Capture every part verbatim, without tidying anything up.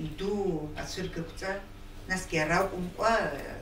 Иду ацәыргақәҵа, насгьы ара акәымкәа,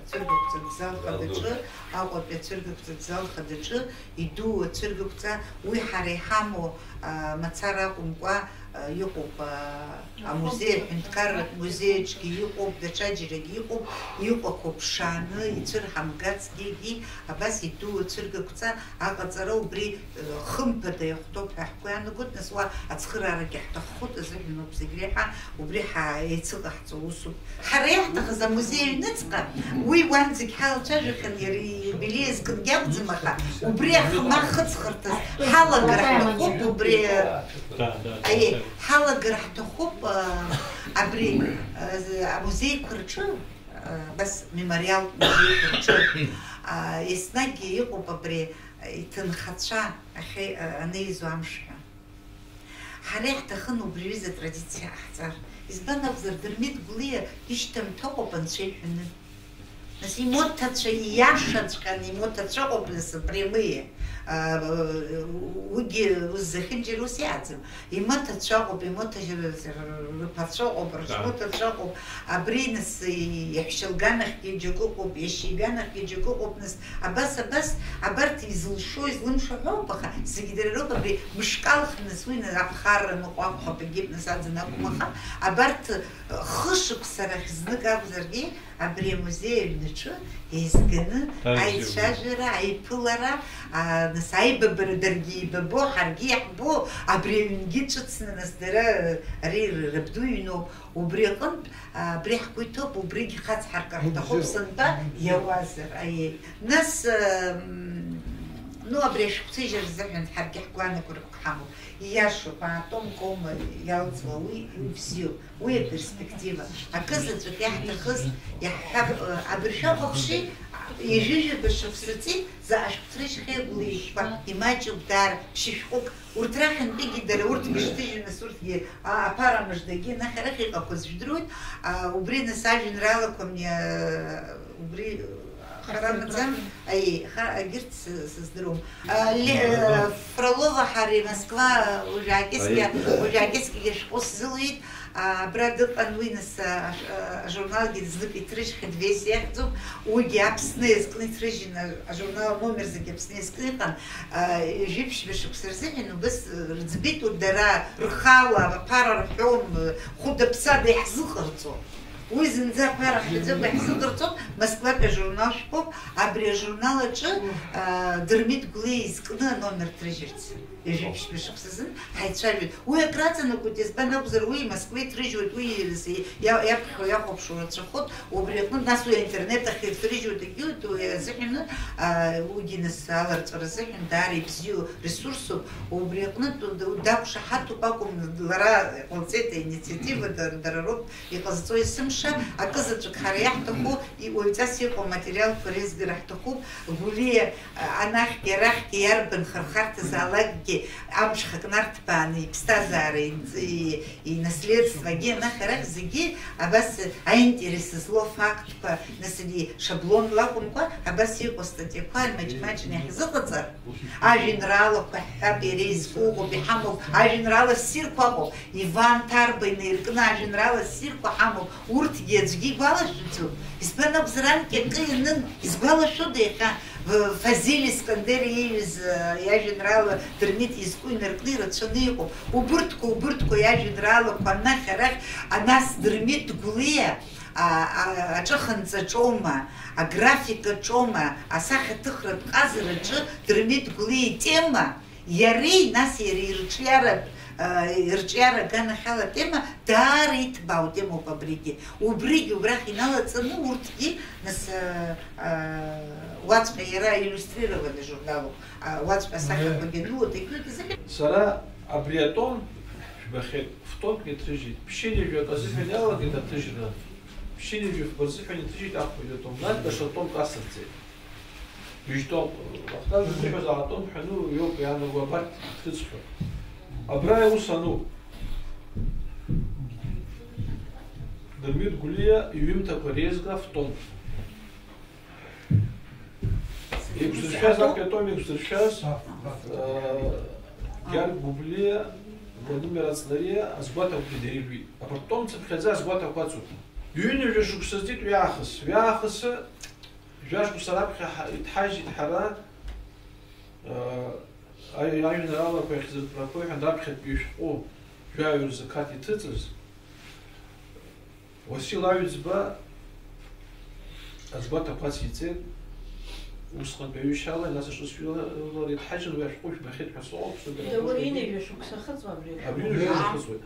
ацәыргақәҵатә зал хадаҿы, Аҟәатәи ацәыргақәҵатә зал хадаҿы, иду ацәыргақәҵа, уи ҳара иҳамоу, а, мацара акәымкәа, а, иҟоуп, а, амузеи, аҳәынҭқарратә музеи аҿгьы иҟоуп, даҽаџьарагьы иҟоуп, иҟақәоу ԥшааны, ицәырҳамгацгьы, абас иду ацәыргақәҵа аҟаҵара убри, э, хымԥада иахәҭоуп ҳәа ҳгәы иаанагоит, нас уа ацхыраарагьы ҳҭаххоит азыҳәан ауп зегь реиҳа убри ҳа-, еицыҟаҳҵо усуп. Ҳара иаҳҭахыз амузеи аҩныҵҟа, уи уанӡагь ҳалацәажәахьан, иара иубилеи азкынгьы акәӡам, аха убри ахмах хыҵхырҭаз ҳалагар ҳҭахуп, убри, Да, да, да, аиеи, да. Ҳалагар ҳҭахуп, а, абри, а, з-, амузеиқәа рҿы, а, абас мемориалтә музеиқәа рҿы, а, еснагь иҟоуп абри, а, иҭынхацәа ахьы-, а, анеизо амш ҳәа. Ҳара иаҳҭахын убри аҩыза атрадициа ҟаҳҵар. Избан акәзар, Дырмит Гәлиа ишьҭамҭа ыҟоуп анцәа иҳәаны. Нас имоҭацәа ииашаҵәҟьаны, имоҭацәа ыҟоуп, нас, прямые. А, уигьы ус зехьынџьара ус иааӡам. Имаҭацәа ыҟоуп, имаҭа рԥацәа ыҟоуп, Да. Рыҽмаҭацәа ыҟоуп. Абри, нас, иаҳәшьа лганахьгьы џьоук ыҟоуп, иашьа иганахьгьы џьоук ыҟоуп, нас, абас, абас, абарҭ изылшо, излымшо ҳәоуп, аха зегьы дара роуп, абри мышкалхны, нас, уи, нас, аԥхарра ныҟәо акәхап, егьип, нас, аӡын акәым, аха абарҭ, э, хышықәса рахь знык акәзаргьы, абри амузеи аҩнаҿы еизганы Дара аицәажәара, аиԥылара, а, нас, аибабара даргьы еибабо, ҳаргьы иаҳбо, абри аҩнгьы ҿыцны, нас, дара, э, ари рабду иҩноуп. Убри аҟынтә, а, абри ҳгәы иҭоуп, убригь хацҳаркыр ҳҭахуп, Убзиоуп. Сынтәа Убзиоуп. Иауазар, аиеи. Нас, м, ну, абри ашәҟәҭыжьра рзыҳәан ҳаргьы ҳгәаанагарақәак ҳамоуп. Ииашоуп, атомк аума иалҵуа, уи, уи бзиоуп, уи аперспектива. Акы заҵәык иаҳҭахыз, иаҳҳәап, э, абыржәы ахәаԥши, ҩажәижәаба шықәса ҵит, заҟа шәҟәҭрыжьхьеи, Гәлиа ишәҟәқәа, имаҷуп даара, ԥшьышә шәҟәык. Урҭ рахьынтәигьы дара урҭгьы шҭыжьу, нас урҭгьы, а, аԥара мыждагьы анахь арахь иҟақәаз жәдыруеит. А, убри нас ажәеинраалақәа мни-, а, убри, а, хара Хасырҭрахьы. Маӡам, аиеи, ха-, агьырҭ сы-, сыздыруам. А, Ле-, а, Фролова ҳареи Москва, уажәаакьыскьа, Аиеи. Уажәаакьыскьагьы ашәҟәы сзылуит. А, абра дыҟан уи, нас, а, аш-, а, ажурналгьы знык иҭрыжьхьеит, Веси ахьӡуп, уигьы Аԥсны иазкны иҭрыжьын, а, ажурнал аномер зегьы Аԥсны иазкны иҟан. А, ҩажәи ԥшьба шықәса рзыҳәан убыс, э, рыӡбеит, урҭ дара рхала аԥара рҳәом, э, хәыда-ԥсада иаҳзыҟарҵо. Уи зынӡа аԥара ҳәаӡакәа иаҳзыҟарҵом, Москватәи ажурнал шәҟәуп, абри ажурнал аҿы, а, Дырмит Гәлиа изкны аномер ҭрыжьырц. Ҩажәи ԥшьба шықәса азын ҳаицәажәеит. Уи акраҵанакуеит, избан акәзар, уи Москва иҭрыжьуеит, уи ирс-, иа-, иаԥхьо иахәаԥшуа рацәахоит. Убри аҟнытә, нас уи аинтернет ахь ирҭрыжьуеит, егьиуеит, уи азыҳәан, а, уигьы нас аларҵәара азыҳәан даара ибзиоу ресурсуп. Убри аҟнытә д-, дақәшаҳаҭуп акәым, лара иҟалҵеит аинициатива, дара, дара роуп иҟазҵо есымша. Акы заҵәык ҳара иаҳҭаху, и-, уаҩҵас иҟоу аматериалқәа реизгара ҳҭахуп. Гәлиа, а, анахьгьы арахьгьы иарбан хырхарҭазаалакгьы амҽхак нарҭбааны иԥсҭазаара инҵ-, и-, инаследствогьы анахь арахь зегьы абас аинтерес злоу фактқәа, нас, ари шаблонла акәымкәа, абас иҟоу астатиақәа маҷ-маҷны иаҳзыҟаҵар, ажәеинраалақәа ҳҳәап, иара изку ыҟоуп, иҳамоуп, ажәеинраала ссирқәа ыҟоуп, Иван Ҭарба инаиркны ажәеинраала ссирқәа ҳамоуп, урҭгьы аӡәгьы игәалашәаӡом. Избан акәзар, анкьа акы ианын, изгәалашәода иахьа? Фазиль Искандер ииҩыз, э, иажәеинраала Дырмит изку инаркны ирацәаны иҟоуп. Убырҭқәа, убырҭқәа иажәеинраалақәа анахь-арахь, анас Дырмит Гәлиа, а, а, аҿыханҵаҿоума, аграфикаҿоума, асахьаҭыхратә ҟазараҿы Дырмит Гәлиа итема, иареи, нас иара ирҿиаратә, а, ирҿиара аганахьала атема даара иҭбаау темоуп абригьы. Убригьы убрахь иналаҵаны урҭгьы, нас, а, а, уаҵәҟьа иара иллюстрированный журналуп, а, уаҵәҟьа асахьақәагьы анылоит, егьырҭ изыҳәан. Сара абри атом жәбахьеит, фтомк иҭрыжьит, ԥшьынҩажәак азыҳәан иалагеит аҭыжьра, ԥшьынҩажәи фба рзыҳәан иҭрыжьит ахԥатәи атом, нас даҽа томк асырҵеит. Ҩажәтәоуп. Вахтанг изыҳәаз аатәоуп ҳәа, ну, иоуп иаанаго абарҭ ҭрыҵхьоуп. Абра аус ануп. Дырмит Гәлиа иҩымҭақәа реизга автом. Еиқәзыршәаз, актәи атом еиқәзыршәаз, э, Гьаргь Гәлиа, Владимир Ацлариа азгәаҭақәагьы дара ирҩит. Абарҭ том цыԥхьаӡа азгәаҭақәа ацуп. Ҩынҩажәа шықәса ҵит уи аахыс. Уи аахыс жәа-шықәса раԥхьа ҳа-, иҭҳажьит ҳара, э, аи-, аҩнралақәа иахьзыртәрақәоу ҳәа раԥхьатәи ишәҟәы жәаҩа рзы қаҭ иҭыҵыз. Уасил Аҩӡба азгәаҭақәа ациҵеит, усҟантәи аҩышьала, нас аҿыцәгьала иҭҳажьын уи ашәҟәы жәбахьеит ҳәа сыҟоуп, сыдыркуеит. Ида уи ҩынҩажәа шықәса ахыҵуа абри ашәҟәы. Абри ҩынҩажәа шықәса ахыҵуеит.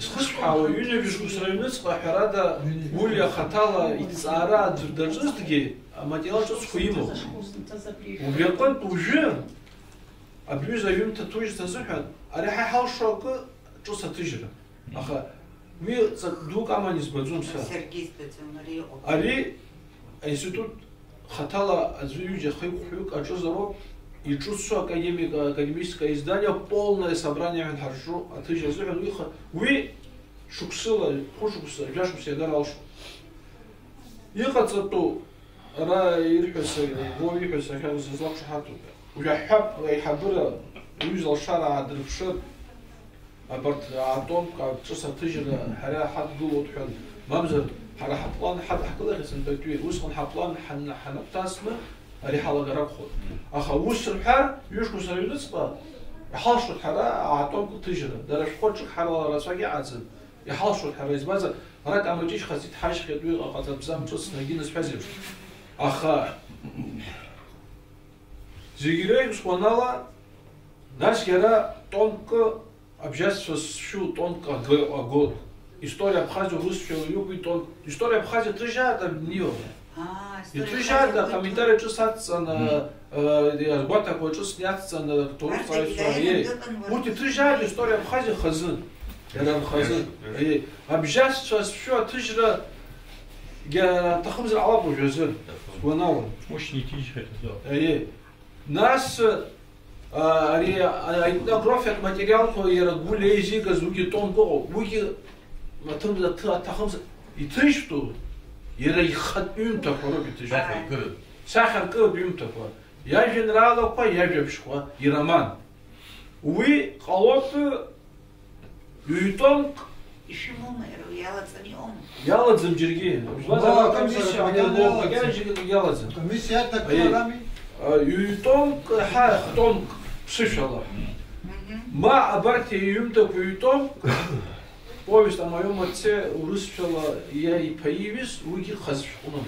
Исхысҳәаауа, ҩынҩажәа шықәса рыҩныҵҟа, ҳәарада, Гәлиа хаҭала иҭҵаара аӡәыр даҿызҭгьы, аматериал ҿыцқәа имоуп. Убри аҟынтә уажәы абри аҩыза аҩымҭа ҭужьырц азыҳәан, ари ҳа иҳалшо акы ҿыц аҭыжьра. Аха уи ҵак дук аман избаӡом сара. Саргьы избаӡом, ари иҟоуп. Ари аинститут хаҭала аӡәы ҩыџьа хҩык-хәҩык аҿызароуп, иҿыцу академик, академическое издание, полное собрание ҳәа ҳарҿу аҭыжь азыҳәан уи ха-, уи шықәсыла, хәышықәса, жәашықәса иагар алшоит. Иҟаҵатәу, ара ирҳәо са-, Вова иҳәо сахьа-, сызлақәшаҳаҭу. Уажәы ҳҳәап, аиҳабыра, уҩыза алшара аадырԥшыр, абарҭ атомк аҿыц аҭыжьра ҳара иҳадгылоит ҳәа, мамзар, ҳара ҳаплан ҳадаҳкылахьеит сынтәатәи, усҟан ҳаплан ҳан-, ҳанагәҭасны ари ҳалагар акәхоит. Аха ус рҳәар, ҩышықәса рыҩныҵҟа иҳалшоит ҳара атомк аҭыжьра. Дара шәҟәы ҿык ҳарала рацәак иҟаӡам. Иҳалшоит ҳара, избанзар, ара Камаҷыжь хазы иҭҳажьхьеит уи ҟаҵатәӡам ҿыц, егьи нысҳәазеиԥш. Аха зегь иреиӷьу сгәанала, нас иара томкы, абжьасцәа зшәу томкы агы-, агоит. История Абхазиа урысшәала иқәиҵон. История Абхазиа ҭыжьаат абниома. Аа, история Иҭыжьаат Абхазиа акомментариа ҿыц ацҵаны, Мм. э, азгәаҭақәа ҿыцны иацҵаны, ҭоурых Арҭ ҵааҩцәа, зегьы еи. Дыҟан уаргьы. Урҭ иҭыжьаат история Абхазиа хазын. Иара рхазын. Мм. Еи. Абжьасцәа зшәу аҭыжьра гьа-, аҭахымзар ҟалап уажәазы. Сгәанала. Мушьни иҭижьхеит азы. Еи. Нас, а, ари, а, аетнографиатә материалқәа иара Гәлиа еизигаз уигьы томк ыҟоуп. Уигьы аҭым-, аҭы-, аҭахымзар, иҭыжьтәу, иара ихатә ҩымҭақәа роуп иҭыжьтәу. Сахьаркыратә. Сахьаркыратә ҩымҭақәа. Иажәеинраалақәа, иажәабжьқәа, ироман. Уи ҟалоит, Ҩ-томк. Ишәымоума иара уи, иалаҵаны иҟоума? Иалаӡам џьаргьы. Ма, Убазар акомиссиа акомиссиа ҳәа акәын иалоу, иалаӡам. Макьана џьаргьы иалаӡам. Акомиссиа иаднакыларами? Аиеи. А, ҩ-томк, ҳа, х-томк, ԥсышәала. Мгм. Ма абарҭ иҩымҭақәа ҩ-томк, повесть о моём отце урысшәала иа-, иԥа ииҩыз, уигьы хаз шәҟәны.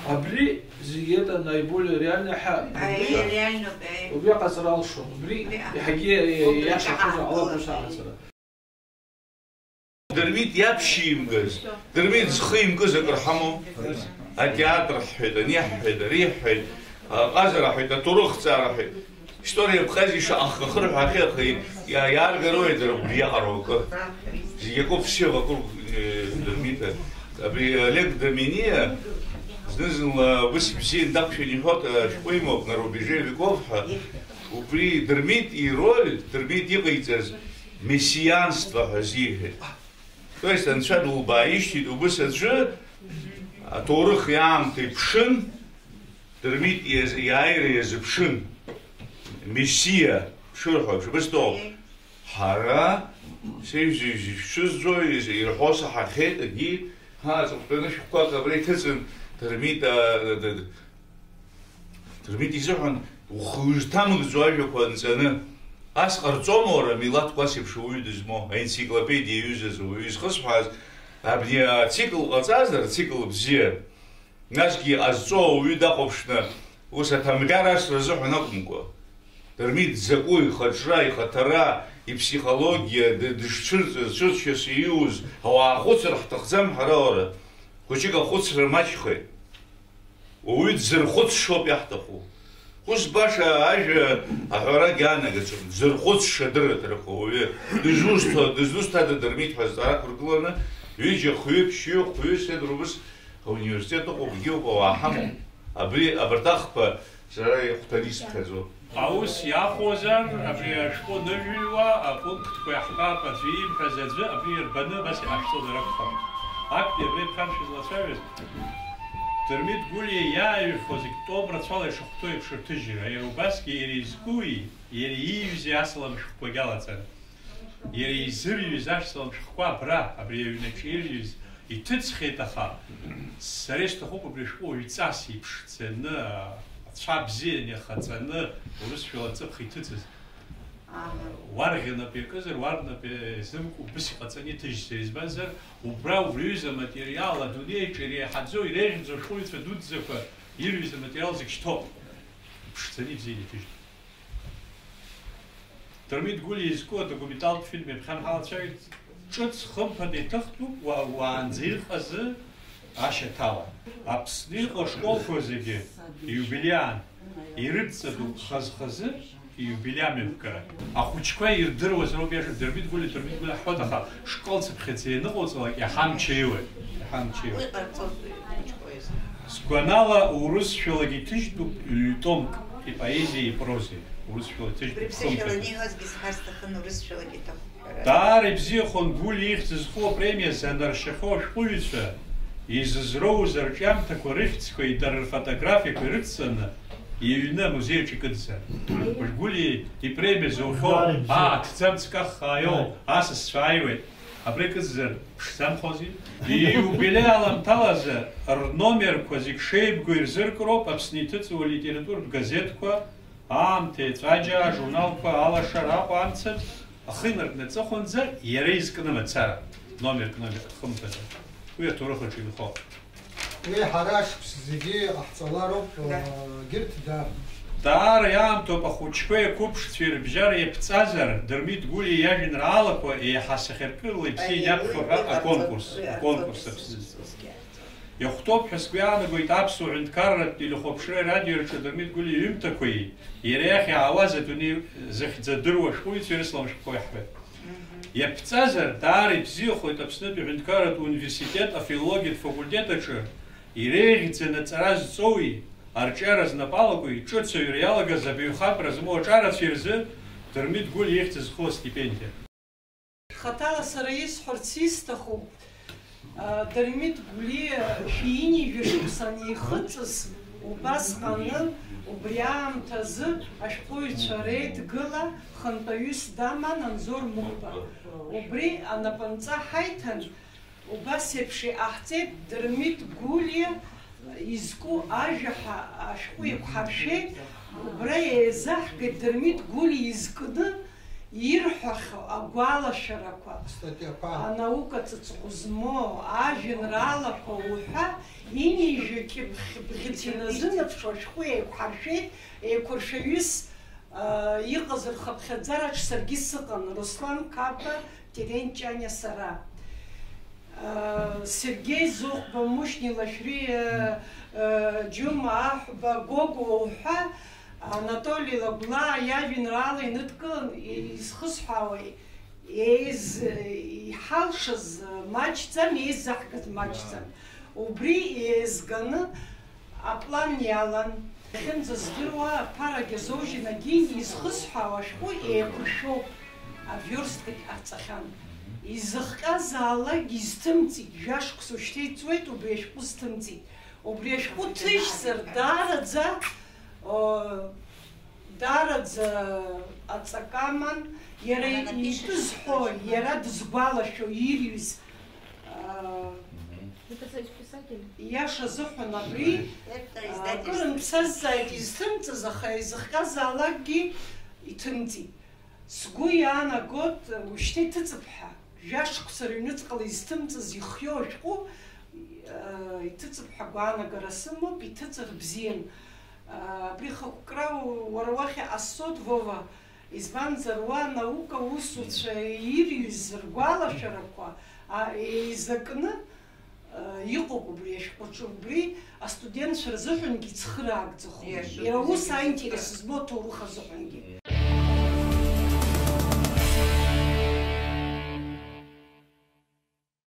Абри зегьы это наиболее реально ҳәа, Аиеи, убри, реальноуп, аиеи. Убри аҟаҵара алшон. Убри Убри а-, иаҳагьы убри иаша ҳәазар ҟалап ус аҟаҵара. Дырмит иаԥшьимгаз, Дырмит зхы имкыз акыр ҳамоу? Атеатр ҳҳәеит, ани ҳҳәеит, ари ҳҳәеит, аҟазара ҳҳәеит, аҭоурыхҭҵаара ҳҳәеит. История Абхазии шаҟа хкы ахырҳәаахьеи, аха иа-, иааргарои дара убри иаҟароу акы? Зегь акоуп, все вокруг, э, Дырмита. Абри Олег Доминиа зны-зынла ус ибзиан дақәшәан иҳәоит, ашәҟәы имоуп, На рубеже веков ҳәа. Убри Дырмит ироль, Дырмит иҟаиҵаз мессианство ҳәа азиҳәеит. То есть, Анцәа дулбааишьҭит, убыс аӡәы аҭоурых иаамҭа иԥшын, Дырмит иаз-, иааира иазыԥшын, Мессиа шырҳәо, шәыбысҭоуп. Ҳара, сеижь-, шәшызӡо, из-, ирҳәо саҳахьеит, егьи, ҳа, аҵыхәтәаны шәҟәқәак абра иҭыҵын, Дырмит, а, д-, д-, Дырмит изыҳәан, ухы узҭамыгӡо ажәақәа анҵаны. Ас ҟарҵома, уара, милаҭк ас еиԥш ауаҩы дызмоу, аенциклопедиа иаҩызаз ауаҩы изхысҳәааз, абни ацикл ҟаҵазар, ацикл бзиа, насгьы иҟазҵо ауаҩы дахәаԥшны, ус аҭамҟьар асра азыҳәан акәымкәа. Дырмит дзакәу, ихаҿра, ихаҭара, иԥсихологиа, д-, дышцәырҵыз, цәырҵшьас ииуз, ауаа хәыцыр ҳҭахӡам ҳара, уара. Хәыҷык ахәыцра маҷхеит. Уаҩы дзырхәыцшоуп иаҳҭаху. Ус баша ажәа аҳәарагьы анагаӡом, дзырхәыцша дырраҭарақәа уаҩы дызусҭа-, дызусҭада Дырмит ҳәа зҵаара ақәыргыланы, ҩыџьа, хҩы, ԥшьҩы, хәҩы, седрубыс ауниверситет ыҟоуп, егьи ауп, ауаа ҳамоуп. Абри, абарҭ ахԥа сара ихәҭаны исԥхьаӡо. Аус иахәозар, абри ашәҟәы ныжәыҩуа апунктқәа иаҳҳәап, аӡәы иимҳәаз аӡәы абри ирбаны абас иҟашәҵозар акәхап. Актәи абри аԥхамшьа злацәажәоз, Дырмит Гәлиа иааирхәо зегь том рацәала ишахәҭоу еиԥш рҭыжьра, иара убасгьы иара изкуи, иара ииҩзи асалам шәҟәқәагьы алаҵара. Иара изырҩыз ашәсалам шәҟәқәа абра, абри аҩнаҿ ирҩыз иҭыҵхьеит, аха сара исҭахуп абри ашәҟәы уаҩҵас иԥшӡаны, ацәа бзиан иахаҵаны, урысшәала аҵыԥх иҭыҵыз. Ага. Уарӷьа нап иакызар, уар нап иазымкуа убыс иҟаҵаны иҭыжьзар, избанзар, убра убри аҩыза аматериал адунеиаҿ иреиҳаӡоу, иреиӷьӡоу ашәҟәыҩҩцәа дуӡӡақәа ирҩыз аматериал зегь шьҭоуп. Ԥшӡаны ибзианы иҭыжьтәуп. Дырмит Гәлиа изку адокументалтә фильм ҩаԥхьа ҳалацәажәеит. Ҿыц, хымԥада иҭыхтәуп уа-, уаанӡа иҟазы ашьаҭала. Аԥсны иҟоу ашколқәа зегьы иубилиан, ирыдҵатәуп хаз-хазы иубилиамҩаԥгара. Ахәыҷқәа ирдыруаз роуп, иаша Дырмит Гәлиа, Дырмит Гәлиа ҳҳәоит, аха школ цыԥхьаӡа ианыҟауҵалак иаҳа мчаиуеит, иаҳа мчаиуеит. Уи ҟарҵоит, уи ахәыҷқәа изы. Сгәанала, урысшәалагьы иҭыжьтәуп ҩ-томк ипоезиеи ипрозеи, урысшәала иҭыжьтәуп. Убри ԥсышәала хымԥада. Иниҳәозгьы сҳәар сҭахын, урысшәалагьы иҭахуп ҳәа. Даара ибзиахон Гәлиа ихьӡ зху апремиа занаршьахьоу ашәҟәыҩҩцәа изызроуз арҿиамҭақәа рыхьӡқәеи дара рфотографиақәеи рыдҵаны иҩны амузеи аҿы икыдзар. Гәлиа ипремиа зоухьоу, даара ибзиа. Аа, аҭӡамц каххаа иоуп, Даара. Асасцәа ааиуеит. Абра икыдзар ԥшӡамхози? Ииубилеи аламҭалазы рномерқәа зегь шеибгоу ирзыркроуп Аԥсны иҭыҵуа алитературатә газеҭқәа, Аамҭеи Ҵәаџьаа, ажурналқәа, Алашара, Аҟәа, Амцабз, ахы инаркны аҵыхәанӡа иара изкны мацара, номерк, номер, хымԥада. Уи аҭоурых аҿы инхо. Уи ҳара ашықәс зегьы иҟаҳҵалароуп, Да. Егьырҭ, да. Даара иаамҭоуп ахәыҷқәеи ақәыԥшцәеи рыбжьара иаԥҵазар, Дырмит Гәлиа иажәеинраалақәа еиҳа сахьаркырала ибзиан Аиеи, иаԥхьо уи, ҳәа уи аконкурс, аконкурс, аконкурс аконкурс аԥсны. Усгьы. Иахәҭоуп ҳәа сгәы иаанагоит аԥсуа ҳәынҭқарратә телехәаԥшреи арадиои рҿы Дырмит Гәлиа иҩымҭақәеи иара иахь иаауаз адунеи зыхьӡ адыруа ашәҟәыҩҩцәеи рысалам шәҟәқәеи ҳҳәеит. Мгм. Иаԥҵазар, даара ибзиахоит Аԥснытәи аҳәынҭқарратә университет афилологиатә факультет аҿы иреиӷьӡаны аҵара зҵоуи арҿиара знапы алакуи, ҿыц аҩра иалагаз абаҩхатәра змоу аҿарацәа рзы Дырмит Гәлиа ихьӡ зху астипендиа. Хаҭала сара исҳәарц исҭаху, а, Дырмит Гәлиа шәи ҩынҩажәи шықәса анихыҵыз, убасҟаны, убри аамҭазы ашәҟәыҩҩцәа реидгыла хантәаҩыс даман Анзор Мықәба. Убри анапынҵа ҳаиҭан, убас еиԥш иҟаҳҵеит, Дырмит Гәлиа изку ажәа ҳәа ашәҟәы еиқәҳаршәеит, убра еизаҳгеит Дырмит Гәлиа изкны ирҳәахьоу агәалашәарақәа, Астатиақәа. Анаука ҵыҵӷәы змоу, ажәеинраалақәа уҳәа, ҩынҩажәи кьыԥхь бӷьыц иназынаԥшуа ашәҟәы еиқәҳаршәеит, еиқәыршәаҩыс, а, иҟаз рхыԥхьаӡараҿ саргьы сыҟан, Руслан Қапба, Терент Ҷаниа, сара. Сергеи Зыхәба, Мушьни Лашәриа, Џьума Аҳәба, Гогәуа уҳәа, Анатоли Лагәлаа иажәеинраала иныдкылан, изхысҳәаауа, еиз-, иҳалшаз маҷӡам, еизаҳгаз маҷӡам. Убри еизганы аплан иалан. Иахьынӡаздыруа, аԥара Гьазоужьынагьы изхысҳәаау ашәҟәы еиқәыршәоуп, авиорсткагь ҟарҵахьан. Изыхҟьазаалак изҭымҵит, жәашықәса ушьҭа иҵуеит, убри ашәҟәы зҭымҵит. Убри ашәҟәы ҭыжьзар, даараӡа, о, даараӡа аҵакы аман, иара итәы зҳәо, иара дызгәалашәо, ирҩыз, а, Иаша азыҳәан абри, а, акыр мцазааит изҭымҵыз, аха изыхҟьазаалакгьы иҭымҵит. Сгәы иаанагоит, ушьҭа иҭыҵып ҳәа. Жәашықәса рыҩныҵҟала изҭымҵыз ихиоу ашәҟәы, а, иҭыҵып ҳәа агәаанагара сымоуп, иҭыҵыр бзиан. А, абри хықәкра уара уахь иҟасҵоит, Вова, избанзар, уа анаука усуцәа ирҩыз ргәалашәарақәа, а, еизакны, а, иҟоуп убри ашәҟәаҿы, убри астудентцәа рзыҳәангьы ицхыраагӡахоит. Иашоуп. Иара ус аинтерес змоу аҭоурых азыҳәангьы.